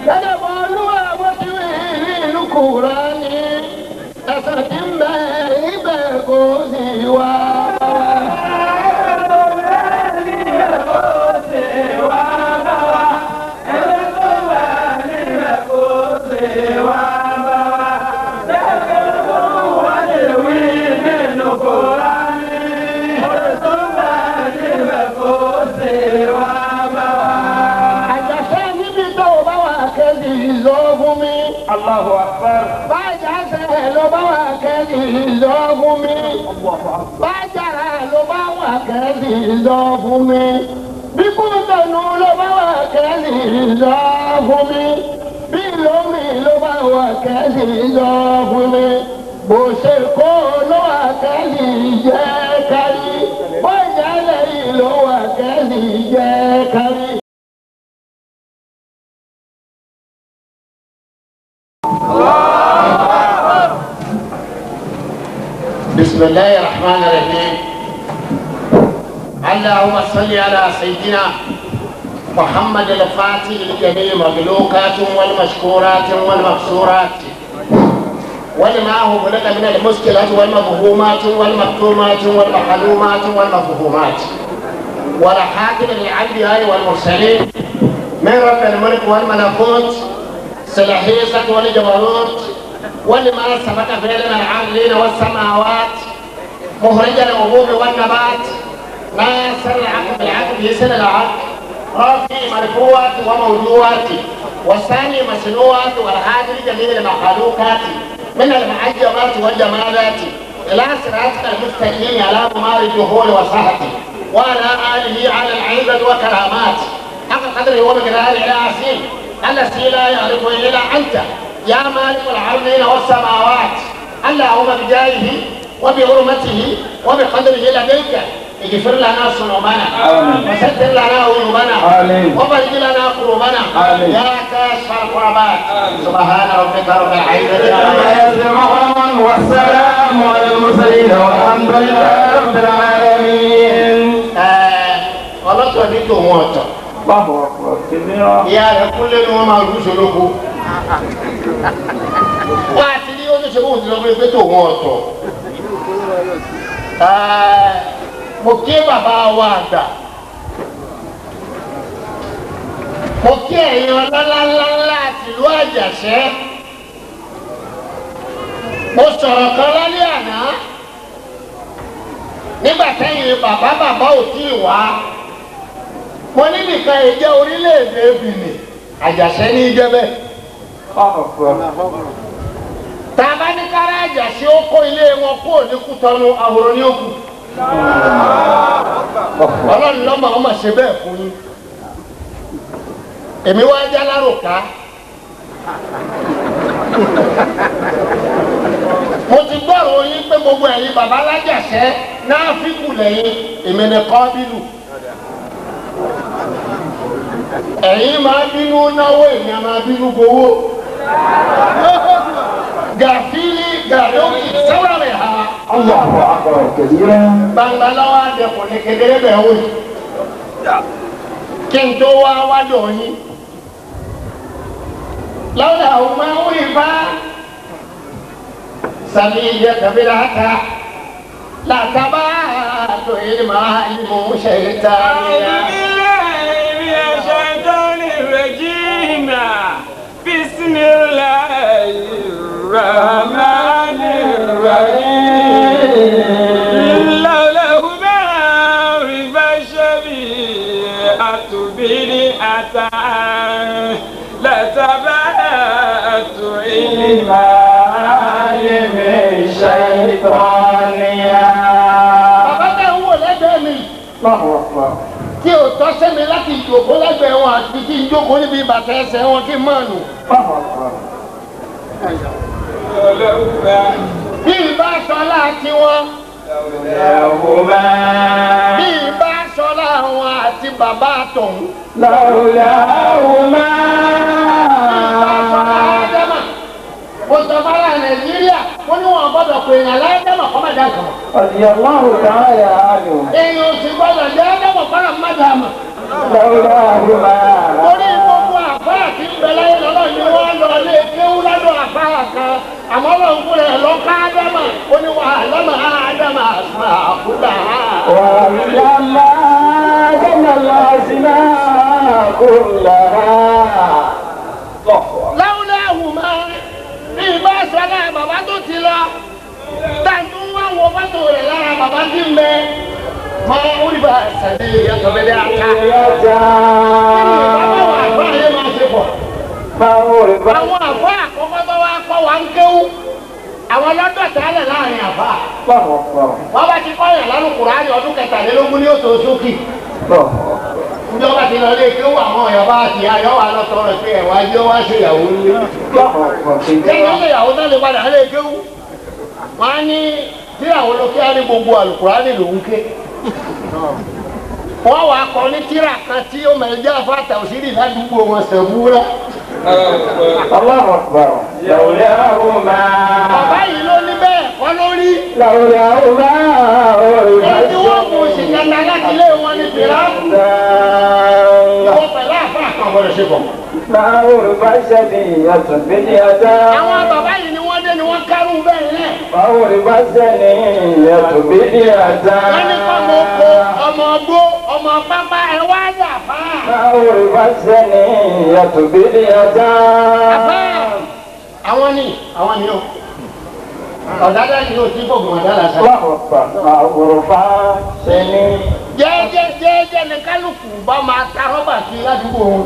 Gẹ́gẹ́ bọ́ olúwa bó ti wí nínú Kùránì, ẹ̀san tí ń bẹ ibẹ̀ kò sì wá bá wa. Àjàṣẹ́ níbi tó o bá wà kẹ́lì lọ fún mi. Allahu akbar. Bájàṣẹ́ ló bá wà kẹ́lì lọ fún mi. Bájàrà ló bá wà kẹ́lì lọ fún mi. Bíkúndẹ̀nu ló bá wà kẹ́lì lọ fún mi. Bí lómi ló bá wà kẹ́lì lọ fún mi. Bó ṣe kó ló wà kẹ́lì jẹ́ kárí. Bóyá lẹ́yìn ló wà kẹ́lì jẹ́ kárí. بسم الله الرحمن الرحيم. اللهم صل على سيدنا محمد الفاتح لجميع المخلوقات والمشكورات والمقصورات ولما هو لك من المشكلات والمفهومات والمكتومات والمحلومات والمفهومات والحاكم للأنبياء والمرسلين من رب الملك والملكوت سلحيسة والجبروت ولما سبق في علم العالين والسماوات مخرج العبوب والنبات ناصر العقل بالعقل يسر العقل رافع مرفوعات وموضوعات والثاني مسنوعات والهادي لجميع المخلوقات من المعجمات والجمالات إلى صراطك المستقيم على ممار الدخول وصحته وعلى آله على العزة وكرامات حق قدره ومقداره العظيم الذي لا يعرفه إلا أنت يا مالك العالمين والسماوات. اللهم بجاهه وبحرمته وبقدره لديك اغفر لنا ذنوبنا وستر لنا عيوبنا وفرج لنا كروبنا يا كاشف الكربات. سبحان ربك رب العزة عما يصفون والسلام على المرسلين والحمد لله رب العالمين. Ọlọ́tọ̀ ní tòun ọ̀tọ̀. Ìyá rẹ̀ kúnlé ni wọ́n máa rú sólókó. Wá àti ní oníṣẹ́ bóun ti lọ pé tòun ọ̀tọ̀. Mo kí bàbá wa àgbà. Mo kí ẹ̀yin ọlọ́lá ńláńlá àti ìlú Àjàṣẹ́. Mo sọ̀rọ̀ kan lálẹ́ àná. Nígbà tẹ́yìn bàbá bàbá ò tí ì wá. Mo ní nìkan yìí jẹ́ orílẹ̀-èdè Benin, Àjàṣẹ́ ní í jẹ́ bẹ́ẹ̀. Tá a bá ní kára Àjàṣẹ́ ó kó ilé wọn kúrò ní Kútọ́nù, àwòrán ní òkú. Ọlọ́run lọ́mọ ọmọ ṣe bẹ́ẹ̀ fún yín. Èmi wá já láròká. Mo ti gbọ́rọ̀ yín pé gbogbo ẹ̀yin bàbá lájàṣẹ́ náà fíkù lẹ́yìn, èmi ni Kọ́bílù. Ẹ̀yin máa bínú náwó, èmi á máa bínú gbowó. Gàfílì gàdókì sáwọ́rẹ̀ ha. Gbangba lọ́wọ́ àdẹ̀kùn ní kedere bẹ̀ wò yìí. Kí n tó wá wádọ̀ yín. Lọ́dà àwọn máa ń wí bá sàmì ìyẹ tàbí láta látàbá tó yìí máa ń mú ṣe tá a yá. بسم الله الرحمن الرحيم. لولاهما عرف الشريعة بدعة لتبعت إلى عالم الشيطان. Bàbá náà wò lẹ́gbẹ̀ẹ́ mi. Tí o tọ́ sẹ́mi láti jókòó lẹ́gbẹ̀ẹ́ wọn àti kí n jókòó níbi bàtà ẹsẹ̀ wọn kí n máa nù. Bí ìbá sọlá tiwọn, bí ìbá sọlá wọn àti bàbá tòun. Mo sọ fara Nàìjíríà, mo ní wọn gbọ́dọ̀ pè é aláìdámọ̀ kọ́ má dá nǹkan mọ̀. Èèyàn ò sì gbọ́dọ̀ jẹ́ ádámọ̀ kọ́nà má dá mọ̀. Torí gbogbo àfáà tí ń bẹ láyé lọ́lọ́ Ó ní wà lọ́mọ Ádámà àkúdà. Wà lọ́mọ Ádámà lọ́sìnà kúlà. Láwùláwù máa ní ìbá sọ́lá bàbá tó ti lọ. Tàǹtù wá wo fọ́tò rẹ̀ lára bàbá tí ń bẹ. Máa ń rí bá sàlẹ̀ ìyàtọ̀ bẹ́lẹ̀ àká. Bàbá wa àgbà yẹn máa ṣe pọ̀. Àwọn àfọ àkọ́kọ́ tó wá kọ́ wa ń kéwú. Àwọn lọ́dọ̀ tẹ́lẹ̀ láàrin àfà. Wọ́n bá ti kọ́ yàn lánàá Kùránì ọdún 23 ní oṣù sókì. Ìjọba ti lọ lé kéwú àwọn ọ̀yọ́ bá ti ayọ́ wa lọ tọrọ pé ẹ̀wà ajé wá ṣe ìyàwó nílé. Lẹ́yìn ọ̀sẹ̀ ìyàwó náà lè padà lé kéwú. Wọ́n á ní tíyàwó ló kí á ní gbogbo àlùkùránì lòún ké. Wọ́n wàá kọ ní tíra kan tí ó mẹ̀lẹ́jà fàtà òsírì ládùúgbò wọn sẹ̀wúrà. Allahu Akbar. Lawlahuma. Bàbá yìí ló ní bẹ́ẹ̀ kọ́ lórí. Lawlahuma. Èyí tí wọ́n mú ṣìkàtà láti ilé wọn ní fìràkù. Ìwọ pẹ̀lú àfa kan gbọ́dọ̀ ṣe bọ̀. Àwọn bàbá yìí ni wọ́n dé ni wọ́n kárù bẹ́ẹ̀ lẹ̀. Wọ́n ní kọ́ mọ oko, ọmọ ọgbó, ọmọ pápá ẹ wá dà fà. Àfà àwọn ni àwọn ni o. Ọ̀dádá ni o ti fògùn ọ̀dá lásán. Jẹ́jẹ́ jẹ́jẹ́ ni kálukú bá máa ta rọ́bà sí ládùúgbò wọn.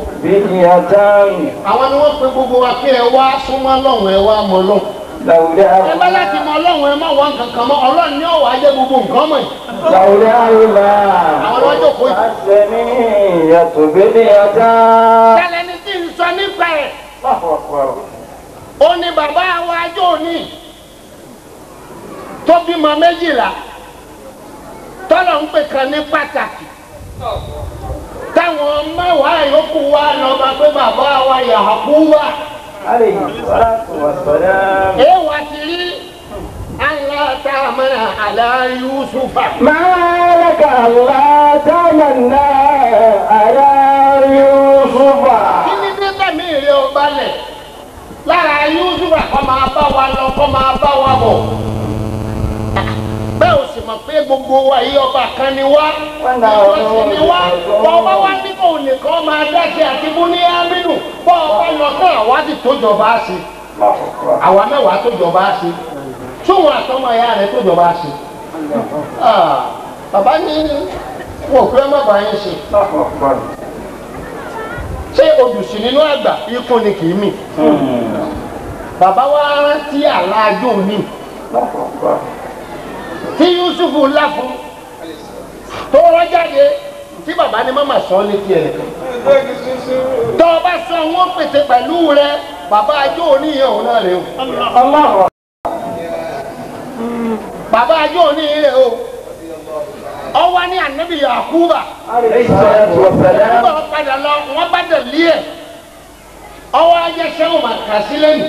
Àwọn ni wọ́n pe gbogbo wa pé ẹ wá súnmọ́ lọ́hùn ẹ wá mọ́ lọ́hùn. Ẹ bá láti mọ Ọlọ́run ẹ má wá nǹkan kan mọ́ Ọlọ́run ní ọ̀wá jẹ́ gbogbo nǹkan mọ̀ yìí. Àwọn ọlọ́jọ́ kò yìí. Tẹ́lẹ̀ ni tí ń sọ nípa ẹ̀. Ó ní bàbá wa ajó ní tó bímọ 12 tọ́lọ̀ ń pè kan ní pàtàkì. Táwọn mẹ́wàá yòókù wa lọ bá pé bàbá wa Yakuba. Ewa ti rí Allah ta'amana ala Yusufa. Ma laka Allah ta'amana ala Yusufa. Kí ni dé tẹ̀mí rẹ̀ ó balẹ̀? Lára Yusufa kọ́ máa bá wa lọ kọ́ máa bá wa bọ̀. Bẹ́ẹ̀ ò sì mọ̀ pé gbogbo wa yìí ọba kan ni wá. Ìjọ sì ni wá. Bọ́ọ̀bá wá ní kò nìkan máa dáṣe àti mú ní Ámínú. Bọ́ọ̀bá lọ tán àwa sì tó jọba á ṣe. Àwa mẹ́wàá tó jọba á ṣe. Túwọ̀n àtọmọ ìyá rẹ̀ tó jọba á ṣe. Bàbá ní wọn ò pé má bàa yín ṣe. Ṣé olùsìn nínú àgbà ikú ni kì í mì? Bàbá wa rántí àlá ajó mi. Tí Yusufu ńlá fún tó rọ́jáde tí bàbá ní mama sọ létí ẹ̀ nìkan. Tó o bá sọ wọn pèsè pẹ̀lú rẹ bàbá ajó oníyẹn òun náà rè o. Bàbá ajó oníyẹn rè o. Ọwọ́ ní ànábì Yakuba. Nígbà wọn padà lọ wọn bá dẹ̀ lé ẹ̀. Ọwọ́ ajẹ́ sẹ́wọ̀n mà kà sí lẹ́nu.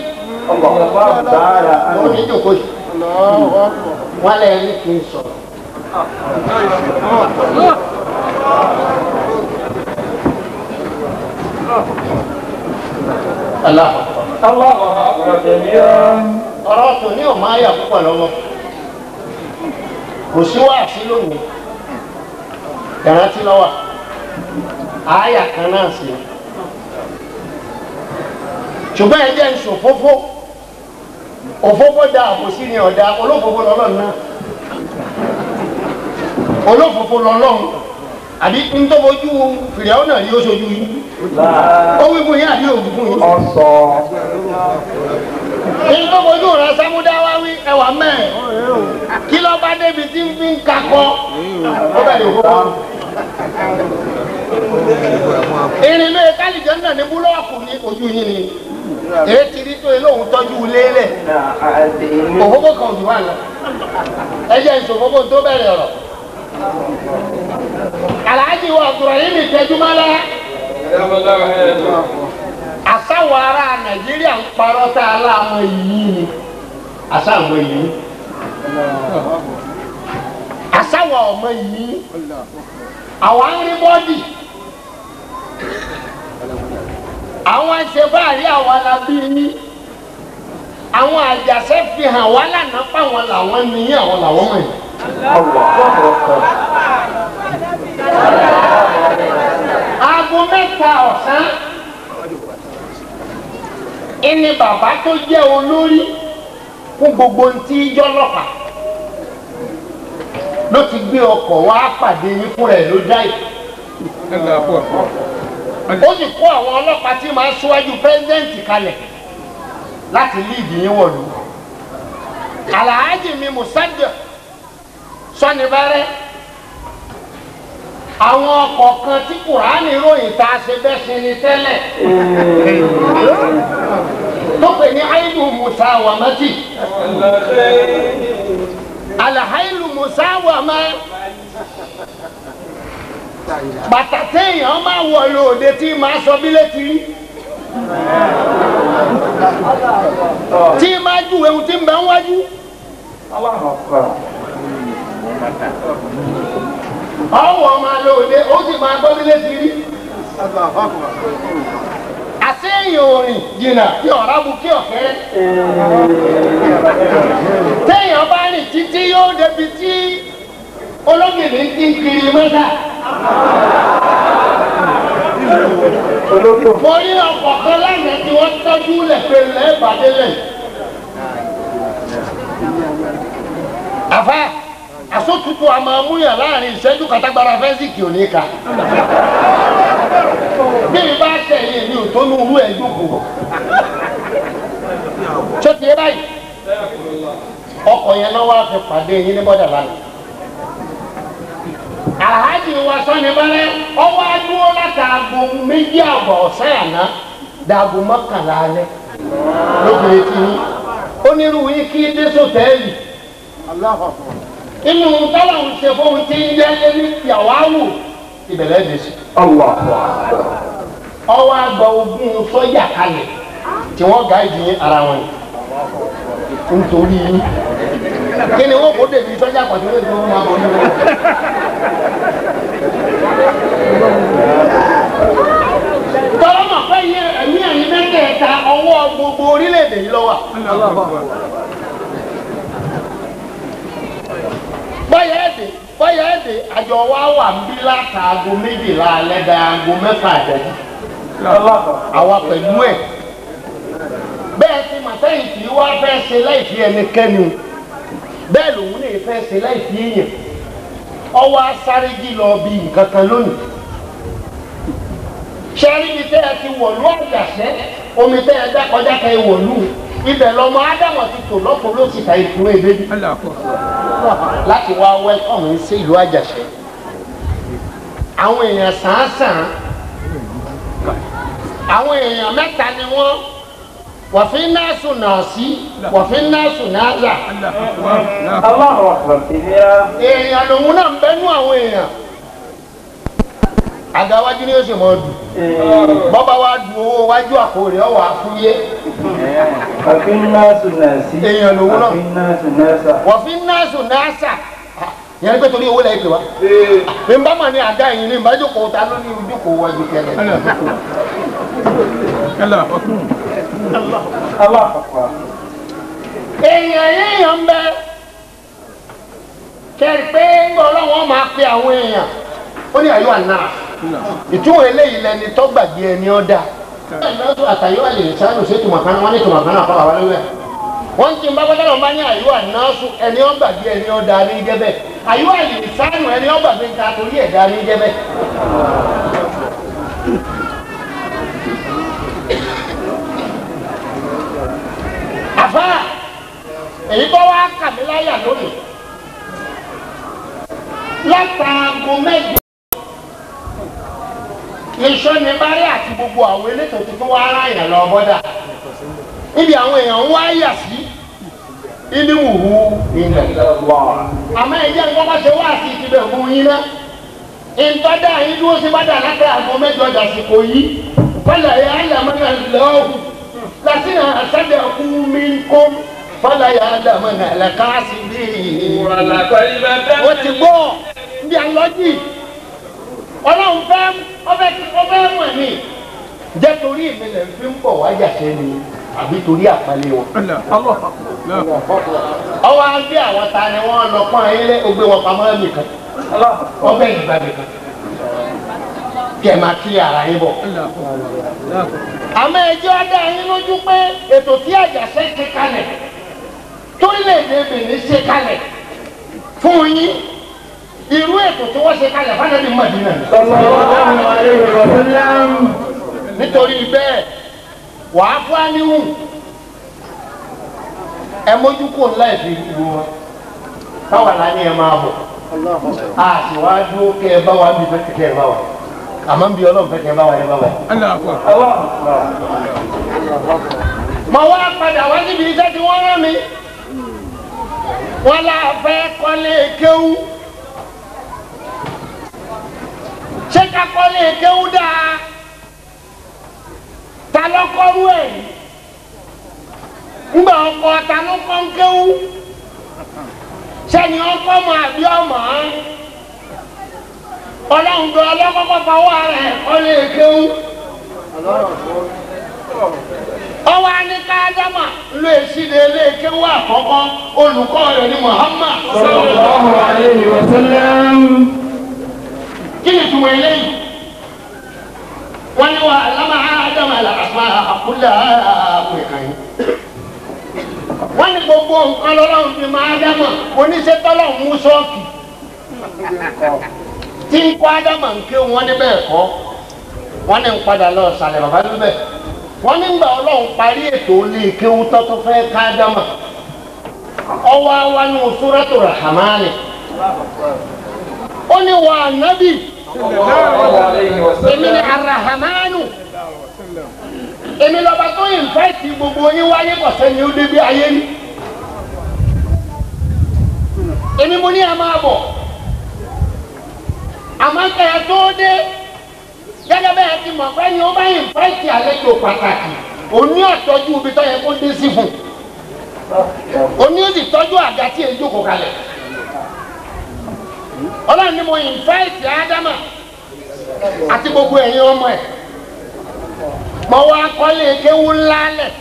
Wọ́n ní ìjókòó yìí. Wọ́n lè rí kí n sọ̀rọ̀. Ọ̀rọ̀ tó ní ò máa yà púpọ̀ lọ́wọ́. Kò sí wáàsí lónìí. Ìrántí lọ́wọ́. Àáyà kan náà sí. Ṣùgbọ́n ẹ jẹ́ ń ṣòfófó. Òfófó da àbòsí ni ọ̀dà olófófó lọ́lọ́run náà. Olófófó lọ́lọ́run. Àbí ntọ́bojú fìrìhàn náà yóò ṣojú yín. Ó wí fún yín àbí òwú fún yín. Ntọ́bojú rẹ̀ sámúdáwá wí ẹwà mẹ́ẹ̀. Kí ló bá débi tí ń fi ń kakọ́? Ó bẹ̀rẹ̀ òfófó. Irin ló yẹ kálíjẹ́ náà ní búlọ́ọ̀kù ní ojú yín ni. Èyí ti rí tó yẹ lóhun tọ́jú lélẹ̀. Òfófó kan ò jù wá lọ. Ẹ jẹ́ ìṣòfófó tó bẹ̀rẹ̀ ọ̀rọ̀. Alhaji wa Abdulrahim Tẹjúmọ́lá. Àsáwọ̀ ará Nàìjíríà ń parọ́ tá a láàmú yìí ni. Àsáwọ̀ yìí. Àsáwọ̀ ọmọ yìí. Àwọn ń rí bọ́dì. Àwọn ń ṣe báàrí àwọn alábí yín. Àwọn Àjàṣẹ́ fi hàn wá lánàá páwọn làwọn níyìn àwọn làwọn mọ̀ yìí. Aago 3 ọ̀sán ìní bàbá tó jẹ́ olórí fún gbogbo ntí jọlọ́pàá ló ti gbé ọkọ̀ wá pàdé yín fún rẹ̀ ló dá yìí. Ó sì kó àwọn ọlọ́pàá tí máa síwájú pírẹ́sidẹ́ǹtì kalẹ̀ láti líìdì yín wọ̀lú. Alhaji mi Musaddiq Sọ́nibárẹ́ àwọn ọkọ̀ kan tí Kùránì ròyìn tá a ṣe bẹ́ẹ̀ ṣe ni tẹ́lẹ̀ tó pè ní ailu musawamati alhailu musawama bàtà téèyàn máa wọ̀ lóde tí máa sọ bí létí rí tí máa júwe ohun tí ń bẹ ń wájú. Ọwọ́ máa lóde ó sì máa gbọ́ bí létí rí. Àṣeyìn òrìn jìnnà kí ọ̀rá bu kí ọ̀kẹ́rẹ́. Téèyàn bá rìn títí yóò débi tí ológìnní ti ń kiri mọ́tà. Mo rí ọkọ̀ kan lánàá tí wọ́n tọ́jú lẹ̀ pé lẹ́ẹ̀bàdé lẹ̀. Àfa àsótútù a máa múyàn láàrin ìṣẹ́jú kàtàgbára fẹ́sìkì ò ní ka. Bí n bá tẹ̀lé mi ò tó ní irú ẹ̀ jókòó. Ṣé ti yé báyìí? Ọkọ̀ yẹn náà wá fi pàdé yín ní bọ́dà lánàá. Alhaji wa Sọ́nibárẹ́ ọwọ́ adúró látàgò 2:30 ọ̀sán àná dàgò 11 alẹ́ lóbìnrin tí yín. Onírú yín kí dé sọ́tẹ́ẹ̀lì. Inú tọ́lá ń ṣe fóun tí ń jẹ́ ní yàwáwù ìbẹ̀lẹ̀ dé sí. Ọwọ́ àgbà ogun sọ́jà kalẹ̀ tí wọ́n gáìdì yín ara wọn yìí nítorí yín. Kí ni wọ́n kó débi sọ́jà pàtó lórí tó máa bọ̀ nínú wọn. Tọ́lá mọ̀ pé yẹ ẹ̀mí ẹ̀yìn mẹ́tẹ̀ẹ̀ta ọwọ́ gbogbo orílẹ̀-èdè yìí ló wà. Bọ́yá ẹ̀dẹ̀ àjọ wa wà ń bí látàgò 12 alẹ́ dàgò 6 àjẹjì. Àwa pẹ̀lú ẹ̀. Bẹ́ẹ̀ ti màtẹ́yìn tí wá fẹ́ ṣe láìsí ẹnikẹ́ni o. Bẹ́ẹ̀ lòun lè fẹ́ ṣe láìsí èèyàn. Ọwọ́ asáré jí lọ bí nǹkan kan lónìí. Ṣẹ́rí mi tẹ́ ẹ ti wọ̀lú Àjàṣẹ́, omi tẹ́ ẹ dá kọjá kẹ́ ẹ wọ̀lú. Ibẹ̀ lọmọ Ádámọ̀ ti tò lọ́pọ̀ ló sì ta ìfún èdè bí. Láti wá wẹ́kọ̀mù sí ìlú Àjàṣẹ́. Àwọn èèyàn sàn-án-sàn. Àwọn èèyàn mẹ́ta ni wọ́n. Wàfin náà sùn náà sí, wàfin náà sùn náà zà. Èèyàn lòun náà ń bẹ́nu àwọn èèyàn. Àga wájú ni ó sì mọ dù. Bọ́bá wa du owó wájú àpò rẹ̀ ọ̀wà fúyé. Wàfin náà sùn náà sí. Èèyàn lòun náà. Wàfin náà sùn náà sà. Wàfin náà sùn náà sà. Yẹn pé torí owó lẹ́yìn pè wá. Mi bá mà ní àga yìí ní ìbájókòó ta ló ní ìjókòó wájú kẹlẹ̀. Èèyàn yéèyàn ń bẹ. Kẹ́rì pé ń gbọ́ ọlọ́wọ́n máa pe àwọn èèyàn. Ó ní àyọ̀ àná. Ìtumọ̀ eléyìí lẹni tó gbàgbé ẹni ọ́ dá. Àtàyọ̀ àlè sánú sí tùmọ̀kánná wọ́n ní tùmọ̀kánná àkọ́bà wá lórí ẹ̀. Wọ́n ti ń bá gbọ́dọ̀ bá ní àyọ̀ àná sùn ẹni ọ́ gbàgbé ẹni ọ́ dá ní jẹ́ bẹ́ẹ̀. Àyọ̀ àlè sánú ẹni ọ́ gbàgbé nǹkan torí ẹ̀ dá ní jẹ́ bẹ́ẹ̀. Àfáà èyí bọ́ wá kà mí láyà lónìí. Látàgò 8 Sọ́nibárẹ́ àti gbogbo àwọn elétò tuntun wá ráyàn lọ bọ́dà. Níbi àwọn èèyàn ń wá yà sí ilé wùwú ilẹ̀. Àmọ́ ẹ̀jẹ̀ nǹkan bá ṣe wá sí ìtìbẹ̀ fún yín náà. Ìtọ́jà yín dúró sí bàdà látàgò 8 dàsìkò yìí. Fọlá yà á làmọ́nà lọ́wọ́. Làtìnà àṣàdẹ̀kù mi kó. Fọlá yà á làmọ́nà làkàsí bíi. Ó ti gbọ́ bí alọ́jì. Ọlọ́run fẹ́ ọbẹ̀ mọ̀ ní. Jẹ́ torí ìmìlẹ̀ fi ń bọ̀ wá jàṣẹ́ ni. àbí torí àpálẹ̀ wọn. Ọwọ́ á gbé àwọn ta ni wọ́n lọ pọ́n ilé ó gbé wọn pamọ́ nìkan ọbẹ̀ ìgbà nìkan kí ẹ máa kí ara yín bọ̀. Àmọ́ ẹjọ́ á dá yín lójú pé ètò tí Àjàṣẹ́ ṣe kalẹ̀ torílẹ̀-èdè Benin ṣe kalẹ̀ fún yín irú ètò tí wọ́n ṣe kalẹ̀ fún Mádínà. Nítorí bẹ́ẹ̀ wàá fún áníhù ẹ mójú kò ńlá ìfi ìlú wọn báwa la ní ẹ máa bọ̀ a sì wá dúró kẹ ẹ bá wa bí fẹ́ kẹ ẹ bá wa àmọ́ bí Ọlọ́run fẹ́ kẹ ẹ bá wa ẹ bá wa. Mo wá padà wá síbi iṣẹ́ tí wọ́n rán mi wọ́n lá fẹ́ kọ́lé kéwú ṣé ká kọ́lé kéwú dáa ta ló kọ́rú ẹ̀ ńgbà ọkọ ta ló kọ́ ń kéwú sẹ́ni ọkọ mọ àbí ọmọ ọlọ́run gbọ́ ọlọ́kọ́kọ́ fọwọ́ ara ẹ̀ kọ́lé kéwú ọwọ́ aníká ádámà ló èsì lé lé kéwú àkọ́kọ́ olùkọ́ rẹ̀ ní Muhammad sallallahu alayhi wa sallam. Kí ni ìtumọ̀ eléyìí? Wọ́n ní wa aláma ádámà làásùmá àkúlẹ̀ àkúlẹ̀ yìí. Wọ́n ní gbogbo nǹkan lọ́lọ́run fi máa ádámà oníṣẹ́ tọ́lọ́run mú ṣọ́ọ̀kì tí ń kọ́ ádámà ń ké wọ́n ní bẹ́ẹ̀ kọ́ wọ́n ní ń padà lọ sàlẹ̀ bàbá níbẹ̀ wọ́n nígbà ọlọ́run parí ètò ilé kéwú tọ́tọ́ fẹ́ ká ádámà ọwọ́ awánú Suratu Rahmani ó ní wà nábì èmi ni arahamanu èmi lọ́ba tó ìnfẹ́tì gbogbo yín wáyé kò sẹ́ni ó débi ayé ni èmi mo ní a máa bọ̀ àmọ́ kẹ́ ẹ tó dé gẹ́gẹ́ bẹ́ẹ̀ ti mọ̀ pé ni ó bá ìnfẹ́tì àlejò pàtàkì òní ọ̀tọ́jú ibi tó yẹ kó dé sí fún òní ó sì tọ́jú àga tí èyí jókòó kalẹ̀ ọlọ́run ni mo ìnfẹ́tì ádámà àti gbogbo ẹ̀yin ọmọ ẹ̀ mo wá kọ́lé kéwú ńlá lẹ̀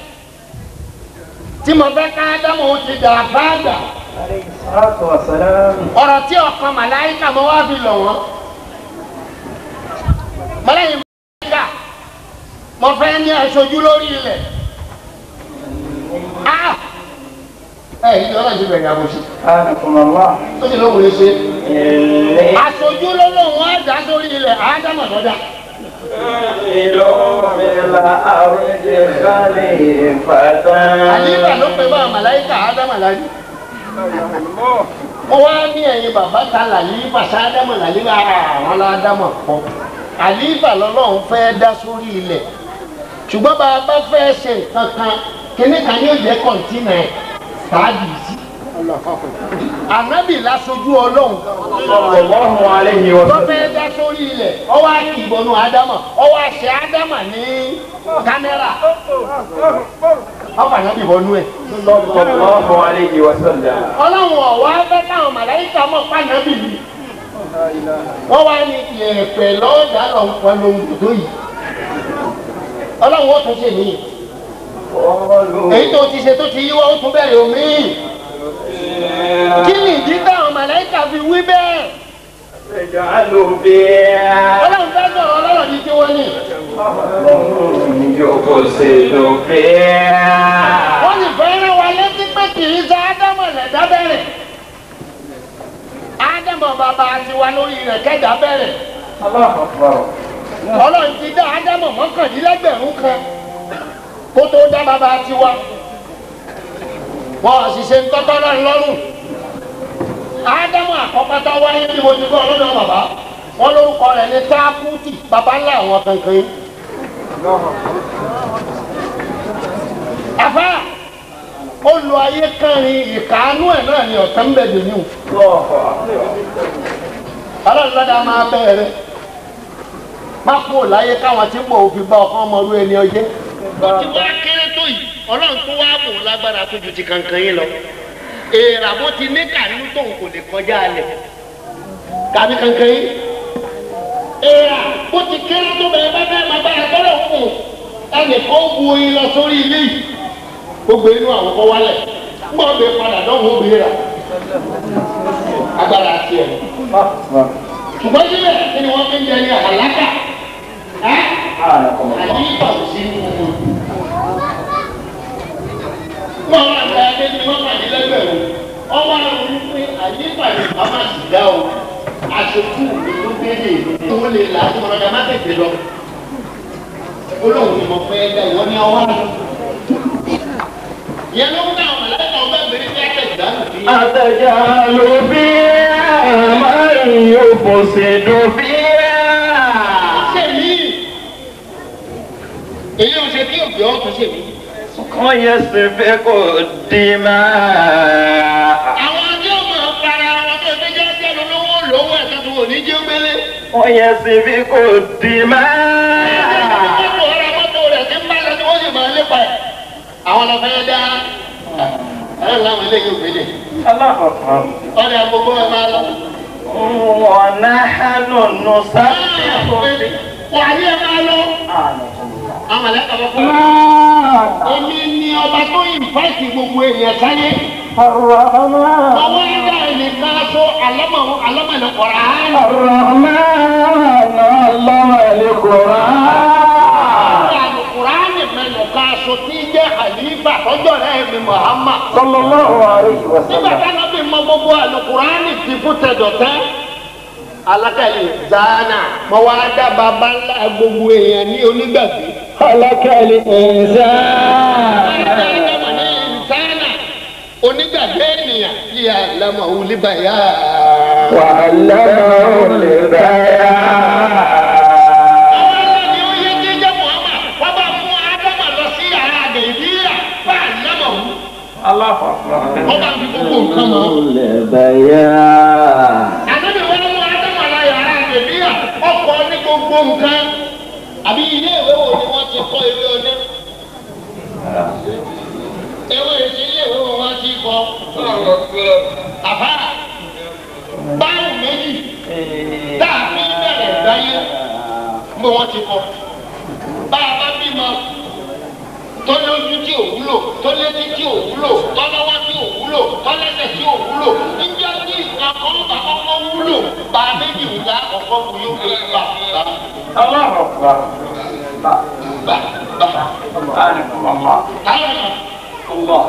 tí mo fẹ́ ká ádámà ó ti dà fáàgbà ọ̀rọ̀ tí ọkàn màláíkà mo wá fi lọ̀ wọ́n màláíkà mo fẹ́ ní aṣojú lórí ilẹ̀ ẹ yìí ọlọ́run ti bẹ̀rẹ̀ àbòsí ó sì lóhùn ṣe aṣojú lọ́lọ́hùn á dá sórí ilẹ̀ ádámà lọ́dà. Àlífà ló pe bá màláíkà ádámà láyé. Mo wá ní ẹ̀yin bàbá ta làlífà sáádámà làlífà àwọn ládámà kọ́. Àlífà lọ́lọ́run fẹ́ dá sórí ilẹ̀. Ṣùgbọ́n bá a bá fẹ́ ṣe nǹkan kan, kíní kan yóò jẹ́ kọ̀ǹtínà ẹ̀ tààdì sí. Ànábì láṣojú Ọlọ́run. Tó fẹ́ dá sórí ilẹ̀, ó wá kìbọnú Ádámà, ó wá ṣe Ádámà ní kámẹ́rà. Ọkọ̀ ànábì bọnú ẹ̀. Ọlọ́run ọ̀wá fẹ́ káwọn màláíkà mọ̀ pànábì yìí. Wọ́n wá ní ìyẹ̀pẹ̀ lọ́ọ̀dà lọ wọn lóhun tó yìí. Ọlọ́run ó tún ṣe mí. Èyí tó ti ṣe tó ti yíwọ́ ó tún bẹ̀rẹ̀ omi. Kí ni ìdí táwọn màláíkà fi wí bẹ́ẹ̀? Ọlọ́run fẹ́ sọ̀rọ̀ ọlọ́run ní tí wọ́n ní. Wọ́n sì fẹ́ rán wa létí pé kì í ṣe Ádámù lẹ̀dá bẹ̀rẹ̀. Ádámù bàbá tiwa lórí rẹ̀ kẹ́dà bẹ̀rẹ̀. Ọlọ́run ti dá Ádámù 1,900 kan kó tó dá bàbá tiwa. Wọ́n àṣìṣe ń tọ́tọ́ náà lọ́rùn. Ádámù àkọ́kọ́ tó wáyé bí mo ti gbọ́ ọlọ́dọ̀ bàbá. Wọ́n lórúkọ rẹ̀ ní Tákútì bàbá ńlá àwọn kankan yìí. Àfá ó lo ayé kánrin ìkàánú ẹ̀ náà ni ọ̀tán ń bẹ̀ dè ní o. Ọlọ́run lọ́dà máa bẹ̀rẹ̀. Má kú ò láyé káwọn tí ń bọ̀ òfin bá ọkàn ọmọ orú ẹni ọjẹ́. Ó ti wá kéré tó yìí, Ọlọ́run tó wá bò lágbára tó ju ti kankan yín lọ. Èèrà bó ti ní kàánú tóun kò lè kọjá alẹ̀. Kàbí kankan yín. Èèrà bó ti kéré tó bẹ̀rẹ̀ bá fẹ́ máa bá ẹgbẹ́ lọ fún ẹnì kan bu oyin lọ sórí ilé yìí. Gbogbo inú àwọn kọ́ wálẹ̀. Ngbọ́ bẹ padà dánwò ó bèèrè. Agbára àti ẹ̀. Ṣùgbọ́n síbẹ̀ kí ni wọ́n fi ń jẹ ní àlákà? Àyíká ò sí nínú wọn. Wọ́n wá gba ẹgbẹ́ ní mọ́kànlélẹ́gbẹ̀rún. Wọ́n wá ronú pé àyíká ní bàbá sì dá o. Aṣojú mi ló béèrè ìlú. Wọ́n lè là á fún ọlọ́dà má tètè lọ. Olóhùn ni mo fẹ́ dá ìwọ ní ọwọ́ àná. Ìyẹn ló mú káwọn mọ̀lẹ́kà ọgbẹ́ ìgbèrè ní àtẹ̀jálù fi. Àtẹ̀jálù fi máa ń yóò fòṣèdù fi. Ṣé mi? Èyí ò ṣe kí òbí ọ̀tún ṣe mí. Wọ́n yẹ sèfé kò dì máa. Àwọn tí ó mọ̀ para wọn tó ṣe jẹ́ jẹ́ lówó lówó ẹ̀ka tó wò ní jẹ́ gbélé. Wọ́n yẹ sèfé kò dì máa. Mọ́tò ọ̀rọ̀ mọ́tò rẹ̀ ti ń bá lọ tí wọ́n sì máa lépa ẹ̀. Àwọn lọ fẹ́ dá ẹ̀rọ láwọn eléyìí ò gbélé. Ọ̀rẹ́ àgbogbo ẹ̀ máa lọ. Wọ́n náà nù sáfì. Wà á ní ẹ máa lọ. Àwọn ẹlẹ́kọ̀ọ́ bá fún mi. Èmi ni ọba tó ìfáìtì gbogbo èèyàn sáyé. Ọwọ́ ẹ̀dá ẹnìkan sọ alámọ̀lẹ̀ Kùránì. Kùránì mẹ́nìkan sọ tí jẹ́ àlífà tọ́jọ́ rẹ̀ mi Muhammad. Sallallahu alayhi wa Nígbà sallam. táwọn bí mọ gbogbo àlùkùránì ti fún tẹ̀dọ̀tẹ́. Alákàlẹ̀ zana mọ wá dá baba ńlá gbogbo èèyàn ní onígbàgbé. Khalaqal insana. Onígbàgbé ènìyàn kí a lámà wúlé báyà. Wa 'allamahu al-bayan. Àwọn aláàbí ó yé kí jẹ́ Muhammad wọ́n bá mú Ádámà lọ sí yàrá Nàìjíríà bá àlámà wú. Allahu akbar. Wọ́n bá fi gbogbo nǹkan mọ́. Al-bayan. Ànábì wọn mú Ádámà lọ yàrá Nàìjíríà ọkọ̀ ní gbogbo nǹkan. Àbí ilé ìwé wo ni wọ́n ti kọ́ ewé ọdún? Ewé ìṣe ilé ìwé wo wọ́n ti kọ́? Àbá báwù méjì tá a fi bẹ̀rẹ̀ dáyé bó wọ́n ti kọ́. Bá a bá bímọ tó lójú tí ò wúlò, tó létí tí ò wúlò, tó lọ́wọ́ tí ò wúlò, tó lẹ́sẹ̀ tí ò wúlò. Níjọ́ tí nǹkan kan bá kọ́kọ́ wúlò, bá a méjì ń dá kọ́kọ́ kú yóò gbé bá bá Allahu akbar. bá bá. Subhanallah. Táwọn náà. Allah.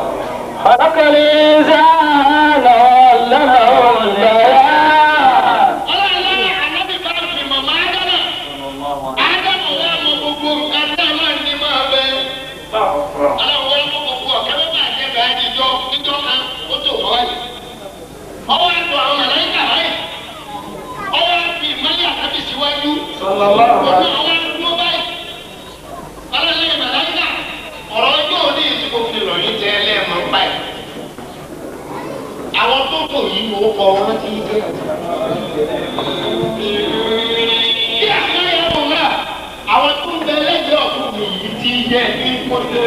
Khalaqal insana 'allamahu al-bayan. Ọlọ́run ànábì bá fi màmá Ádámà. Ádámà wà mọ gbogbo nǹkan tí Ọlọ́run ní máa bẹ. Ọlọ́run wà mọ gbogbo ọ̀kẹ́ bá bàjẹ́ bẹ́ẹ̀ níjọ́ níjọ́ kan ó tó wọ́n wáyé. Ọwọ́ àtọ̀ àwọn màláíkà báyìí. Ọwọ́ àfi ìmọ̀lẹ́ àtàbí síwájú. Sallallahu Ọ̀nà àwọn àdúgbò báyìí. Ọlọ́run màláíkà ọ̀rọ̀ ọjọ́ òní yìí tí mo fi lọ yín tẹ́ ẹlẹ́ẹ̀mọ́ báyìí. Àwọn tó tò yìí mo kọ wọn ti dé. Bí àwọn ẹ̀rọ náà, àwọn tó ń bẹ lẹ́gbẹ̀ẹ́ ọ̀tún mi yìí ti jẹ́ ní kótó.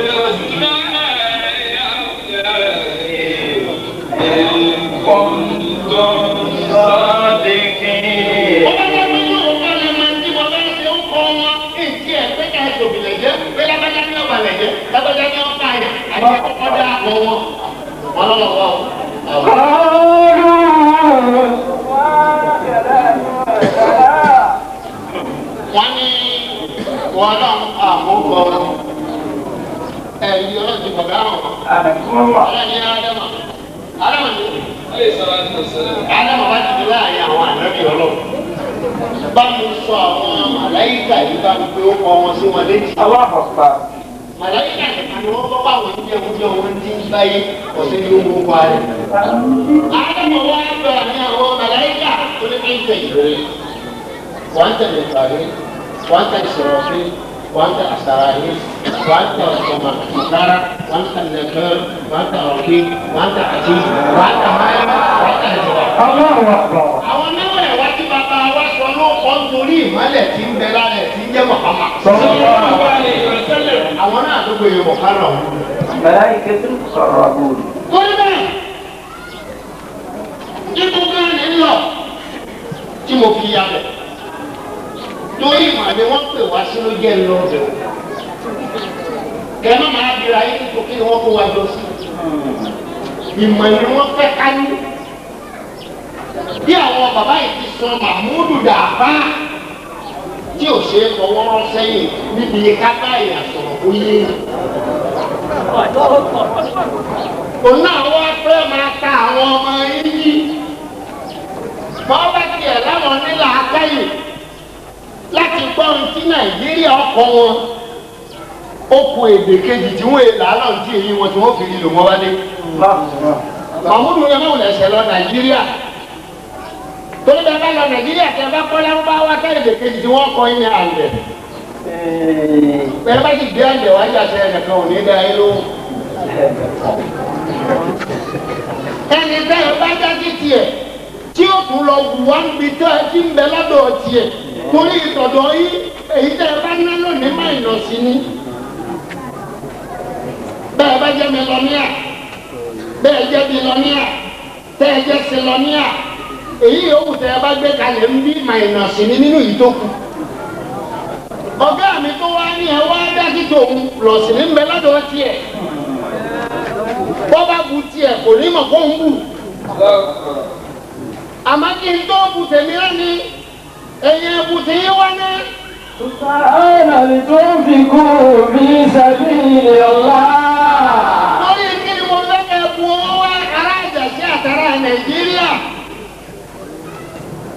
Sadiqin. Ó bá jẹ́ pé yóò kọ́ lè máa ń tí mo bá ṣe ń kọ́ wọn. Èyí ẹ̀ pé ká ẹ̀sọ́ òbílẹ̀ jẹ́ pé lágbájá ní ọ̀bàlẹ̀ jẹ́ lágbájá ní ọ̀pá yẹn àti ẹ̀kọ́ dá àpò wọn. Wọ́n lọ́lọ́ wọ́ o. Wọ́n ní wọn náà àmúkọ ẹ̀yìn ọlọ́run ti bọ̀dá wọn. Ọlọ́run ní Ádámà. Ádámà ní Ádámà bá ti di láàrin àwọn ànábì ọlọ́run. Bá mi sọ àwọn màláyíkà yìí bá mi pé ó kọ wọn sí wọn létí. Màláyíkà nìkan ni wọ́n bọ́ bá wọn jẹ́ oúnjẹ wọn ti ń báyé ọ̀sẹ̀ ní owó wa rẹ̀. Ádámà wá gbà ní àwọn màláyíkà tó ní kí n tẹ̀ ìrere. Wọ́n tẹ̀lé ìtàgé, wọ́n tẹ̀lé ìsọ̀rọ̀fín, wọ́n tẹ̀lé àsàràyé, wọ́n tẹ̀lé ọ̀mà wọ́n tẹ̀lé nẹ̀kẹ́, wọ́n tẹ̀lé ọ̀kí, wọ́n tẹ̀lé àti, wọ́n tẹ̀lé máyà, wọ́n tẹ̀lé ìjọba. Àwọn mẹ́wàá ẹ̀wá tí bàbá wa sọ ló kọ́ nítorí ìmọ̀lẹ̀ tí ń bẹ lára ẹ̀ tí ń jẹ́ Muhammad. Àwọn náà tó gbé yorùbá kárọ̀. Malaikatul muqarrabun. Torí bẹ́ẹ̀, ipò gan ni ń lọ tí mo fi ya bẹ̀. Torí ìmọ̀ ni wọ́n pè wá sí ló jẹ́ ń lọ bẹ̀. Kẹ́mọ́ máa bí bìrà yìí tó kí ni wọ́n kó wa jọ sí. Ìmọ̀ ni wọ́n fẹ́ ká ní. Bí àwọn bàbá yìí ti sọ Mahmudu dàbá tí ò ṣe é fọwọ́ rọ́ sẹ́yìn níbi kápá ìyà sọ̀rọ̀ ó yé. Òun náà wá fẹ́ máa ta àwọn ọmọ yìí. Bọ́ọ̀bá tiẹ̀ láwọn nílà akáyè láti gbọ́ ohun tí Nàìjíríà ọkọ̀ wọn. Ó kù èdè kejì tí wọ́n èlà lọ́n tí èyí wọn tí wọ́n fi rí lò wọ́n wá dé. Mahmudu yẹn máa wùlẹ̀ ṣẹ̀ lọ Nàìjíríà. Torí bẹ́ẹ̀ bá lọ Nàìjíríà tẹ́ bá kọ́ lárúbáwá tá èdè kejì tí wọ́n kọ́ yín ní àlẹ̀. Bẹ́ẹ̀ bá sì gbé àlẹ̀ wájú àṣẹ ẹnìkan ò ní dá yín lóhùn. Ẹni bẹ́ẹ̀ bá dá sí tiẹ̀ tí ó tún lọ wù wá ń bi tó ẹ ti ń bẹ lọ́dọ̀ tiẹ̀ torí ìtọ̀dọ̀ yín èyí tẹ́ ẹ bá ná lónìí má ìnà sí ni. Bẹ́ẹ̀ bá jẹ́ mílíọ̀nìà, bẹ́ẹ̀ jẹ́ bílíọ̀nìà, tẹ́ ẹ jẹ́ sílíọ̀nìà, èyí yòówù tẹ́ ẹ bá gbé kalẹ̀ ń bí má ìnà sí ni nínú yìí tó kù. Ọ̀gá mi tó wá ní ẹ wá dá sí tòun lọ sí ní ń bẹ lọ́dọ̀ tiẹ̀. Bọ́ bá bu tiẹ̀ kò ní mọ̀ kó ń bù. Àmọ́ kí n tó bu tèmi rẹ́ ni ẹ̀yin ẹ̀bù tí yín wá ní. Sàánà lè tó fi kú fi sabilillah. Lórí kí ni mo fẹ́ kẹ́ bu owó wá ará Àjàṣí àtàrà Nàìjíríà.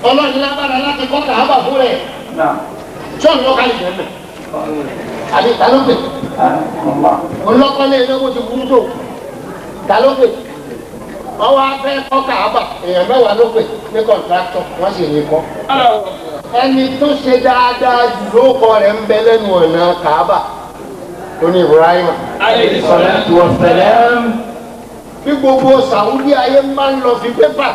Ọlọ́run lágbára láti kọ́ Kàábà fún rẹ̀. Sọ́ọ̀nù ló kálí jẹ́ mẹ́. Àbí ta ló pè? Olọ́kọ́lé iná bó ti burú tó. Ta ló pè? Wọ́n wá fẹ́ kọ́ Kàábà, èèyàn mẹ́wàá ló pè ní kọ̀ǹtráktọ̀, wọ́n sì ní kọ́. Ẹni tó ṣe dáadáa jù lóko rẹ̀ ń bẹ lẹ́nu ọ̀nà Kàábà, ó ní Ibrahim. Alayhi salatu wa salam. Bí gbogbo Sàúdí ayé máa ń lọ fi pépà,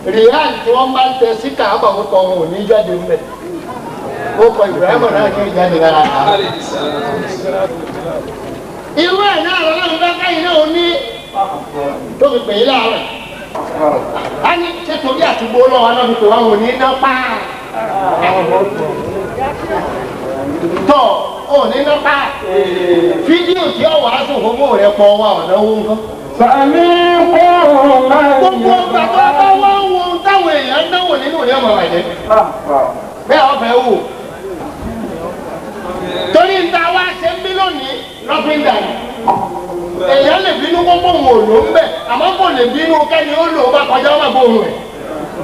rìhán tí wọ́n máa ń tẹ sí Kàábà ó kọ wọn ò ní jáde ńbẹ̀. Ó kọ Ibrahim náà ní ìjáde lára Kàábà. Irú ẹ̀ náà lọ́lọ́run bá káyìn náà ó ní tó fi pè é láàárọ̀. A ní ṣé torí àtúgbò lọ́wọ́ náà fi pè wá wọn ní iná pa. Tọ́ ò ní iná pa. Fídíò tí ó wàá sùn fún bóun rẹ̀ pọ̀ wá ọ̀nà owó ńkọ́. Sàmì kúrò máa ń Gbogbo ọgbà tó bá wá ń wo ohun táwọn èèyàn náwó nínú rẹ̀ ọmọ bàjẹ́. Bẹ́ẹ̀ ọ̀fẹ́ wò. Torí ń ta wá ṣe ń bí lónìí lọ́fíńdà yìí. Èèyàn lè bínú gbogbo òun ò lò ń bẹ̀, àmọ́ kò lè bínú kẹ́ni ó lò ó bá kọjá ọmọ ìgbóhùn rẹ̀.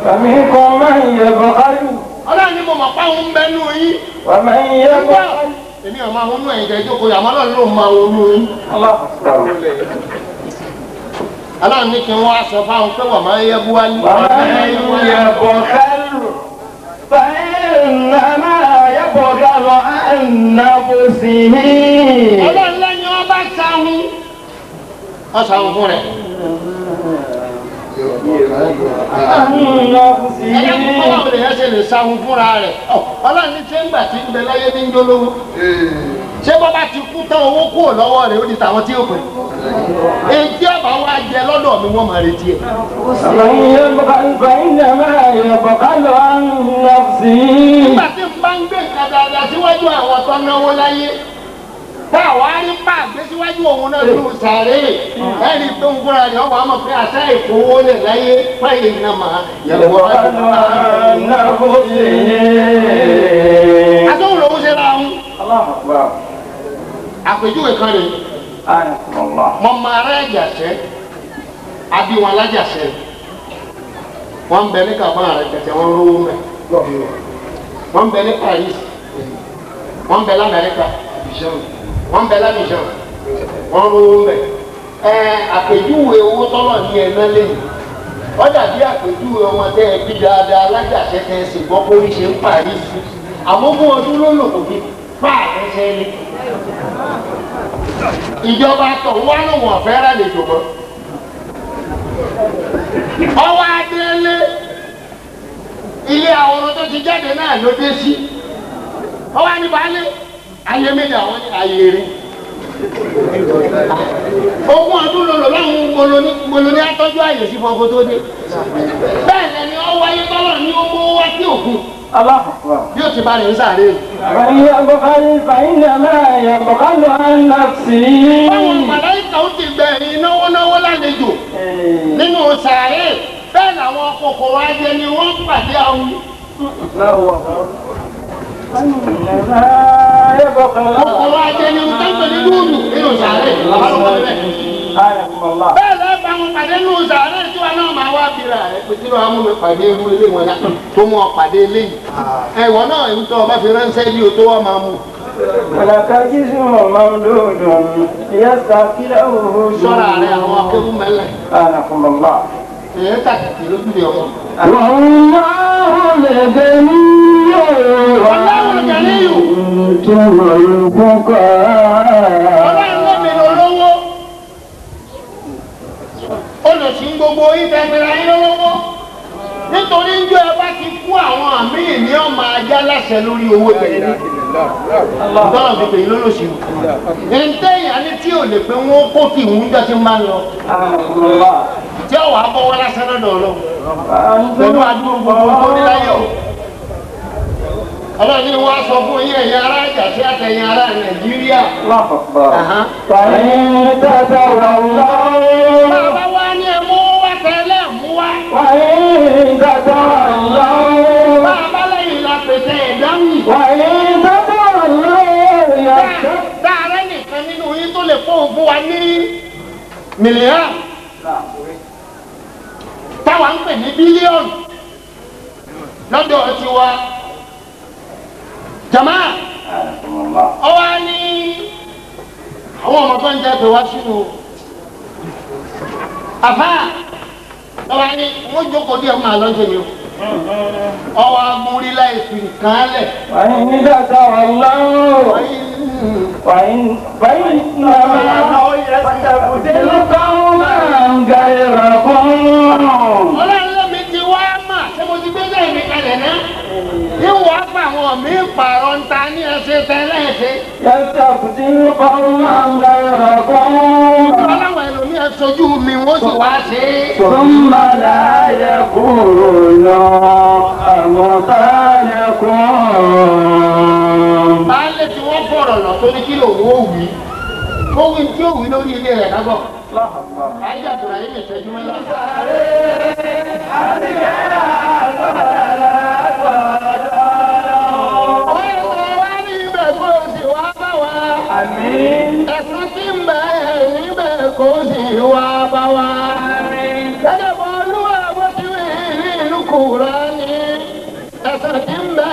Sàmì kúrò máa ń yẹ bọ̀kárì. Ọlọ́run ni mo mọ̀ pé òun ń bẹ nú yín. Wà máa ń yẹ bọ̀kárì. Èmi ò máa honú ẹ̀yìn tẹ́jú kó àmọ́ Ọlọ́run ló máa honú yín. Ọlọ́run ní kí n wá sọ fáwọn pé wọ́n máa ń yẹ búwálí. Wà máa ń yẹ bọ̀kárì. Fa'inama yabghalu an nafsihi. Ọlọ́run lẹ́yìn ọba sáhùn. Ọ̀sán fún rẹ̀. An nafsihi. Ẹ̀yẹ́ kúkọ́ báwo lè yẹn ṣe lè sáhùn fúnra rẹ̀. Ọlọ́run ní ṣé ń gbà tí ń bẹ láyé ní ń jólówó. Ṣé bọ́ bá ti kú tán owó kúrò lọ́wọ́ rẹ̀ ó di tàwọn tí ó pè. Èyí ọba wa jẹ lọ́dọ̀ mi wọ́n máa retí ẹ̀. Man yabkhal fa'inama yabkhalu an nafsihi. Nígbà tí n bá ń gbé nǹkan dáadáa síwájú àwọn tó náwó láyé. Tá àwa rí pa àgbé síwájú òun náà nínú sàárè. Ẹ̀rí tó ń fúnra rẹ̀ ọwọ́ àmọ̀ pé àṣà ìfowó lẹ̀ láyé fáyé iná máa yẹ̀wò Yabkhalu an nafsihi. Àtúnwò lòún ṣe ra òun. Allahu akbar. Àpèjúwe kan rèé. Ayakumullah. Mo mọ ará Àjàṣẹ́, àbí wọn alájàṣẹ́. Wọ́n ń bẹ ní Kàbá rẹ̀ tẹ̀tẹ̀ wọ́n rówó mẹ́. Wọ́n ń bẹ ní Paris. Wọ́n ń bẹ l'Amẹ́ríkà. Wọ́n ń bẹ l'Abidjan. Wọ́n rówó mẹ́. Ẹ àpèjúwe owó tọ́lọ̀ ní ẹ̀ náà lẹ́yìn. Ó dàbí àpèjúwe ọmọ tẹ́ ẹ bí dáadáa alájàṣẹ́ tẹ́ ẹ sì gbọ́ pé ó ṣe ń Paris. Àmọ́ fún ọdún ló lò kò fi fáà lẹ́sẹ̀ lé. Ìjọba tó wá lóun ọ̀fẹ́ rà lè jòmọ́. Ọwọ́ adélé ilé àwọn tó ti jáde náà ló dé sí. Ọwọ́ aníbalé ayé méjì àwọn ní ayé rí. Ogún ọdún ló lò láwọn gbolo ní atọ́jú àyè sí fún ọkọ tó dé. Bẹ́ẹ̀ lẹni ọwọ́ ayé tọ́lọ̀ ní ó mú wá sí òkun. Bí o ti bá rẹ̀ ń sáré. Báwọn màláìkà ó ti gbẹ̀yìn náwó náwó lálejò nínú sàárè bẹ́ẹ̀ làwọn kòkòrò ajé ni wọ́n pàdé àwọn. Kòkòrò ajé ni wọ́n pè ní lúùlù nínú sàárè. Bẹ́ẹ̀ lọ́ọ́ bá wọn pàdé nínú sàárè tí wọn náà máa wá bíra rẹ̀ pé tí wọ́n á mú mi pàdé irú ilé wọn náà tó mú ọ pàdé eléyìí. Ẹ̀wọ̀n náà ń tọ́ ọba fi ránṣẹ́ bí o tó wọ́n máa mú. Sọ́ra rẹ̀ àwọn akéwù mẹ́lẹ̀. Èyí tàkìtì lójú rẹ̀ ọkọ. Ọlọ́run ló mi lọ lówó. Olùsí gbogbo ìtẹ̀gbẹ̀rẹ̀ ayé lówó. Nítorí ń jọ ẹ bá ti kú àwọn àmì ìní ọmọ ajá láṣẹ lórí owó tẹ̀lé. Tọ́lọ̀ fi pè é lólòsì. Ǹtẹ́ ìyá ní tí ò lè pé wọ́n kó tì ń jọ tí ń bá ń lọ. Tí ọ̀wà bọ́wọ́ lásán lọ́dọ̀ ọlọ́run. Pẹ̀lú àdúgbò gbogbo tó ní láyé o. Ọlọ́run ni wọ́n á sọ fún yín ẹ̀yin ará Àjàṣí àtẹ̀yin ará Nàìjíríà. Bàbá wa ní ẹ mú wá tẹ́lẹ̀ mú wá. Bàbá lẹ́yìn la pèsè ìdáhùn. Dáàrẹ́ nìkan nínú yín tó lè fóun fún wa ní mílíọ̀nù. Táwa ń pè ní bílíọ̀nù lọ́dọ̀ tiwa. Jama ọwọ́ ní àwọn ọmọ tó ń jẹ́ pé wá sínú àfá ọwọ́ ní wọ́n jókòó díẹ̀ máa lọ́jọ́ ni o ọwọ́ amúrí láì fi nǹkan lẹ̀. Ọlọ́run lómi ti wá mà ṣé mo ti gbé sẹ́yìn mi kalẹ̀ náà. Ìwọ pa àwọn mi pààrọ̀ ń ta ní ẹsẹ̀ tẹ́lẹ̀ ẹsẹ̀. Ọlọ́run ẹlòmíì ẹ sojú mi wọ́n sì wá ṣe é. Baálé tí wọ́n fọ̀rọ̀ lọ tó ní kí lòun ó wí. Ó wí tí ó wí lórí ilé rẹ̀ kábọ̀. Ayé àtúrà yìí lè ṣẹ́jú mẹ́lá. Ẹ̀sùn tí ń bẹ níbẹ̀ kò sì wá bá wa. Gẹ́gẹ́ bọ́ olúwa bó ti wí nínú Kùránì. Ẹ̀sùn tí ń bẹ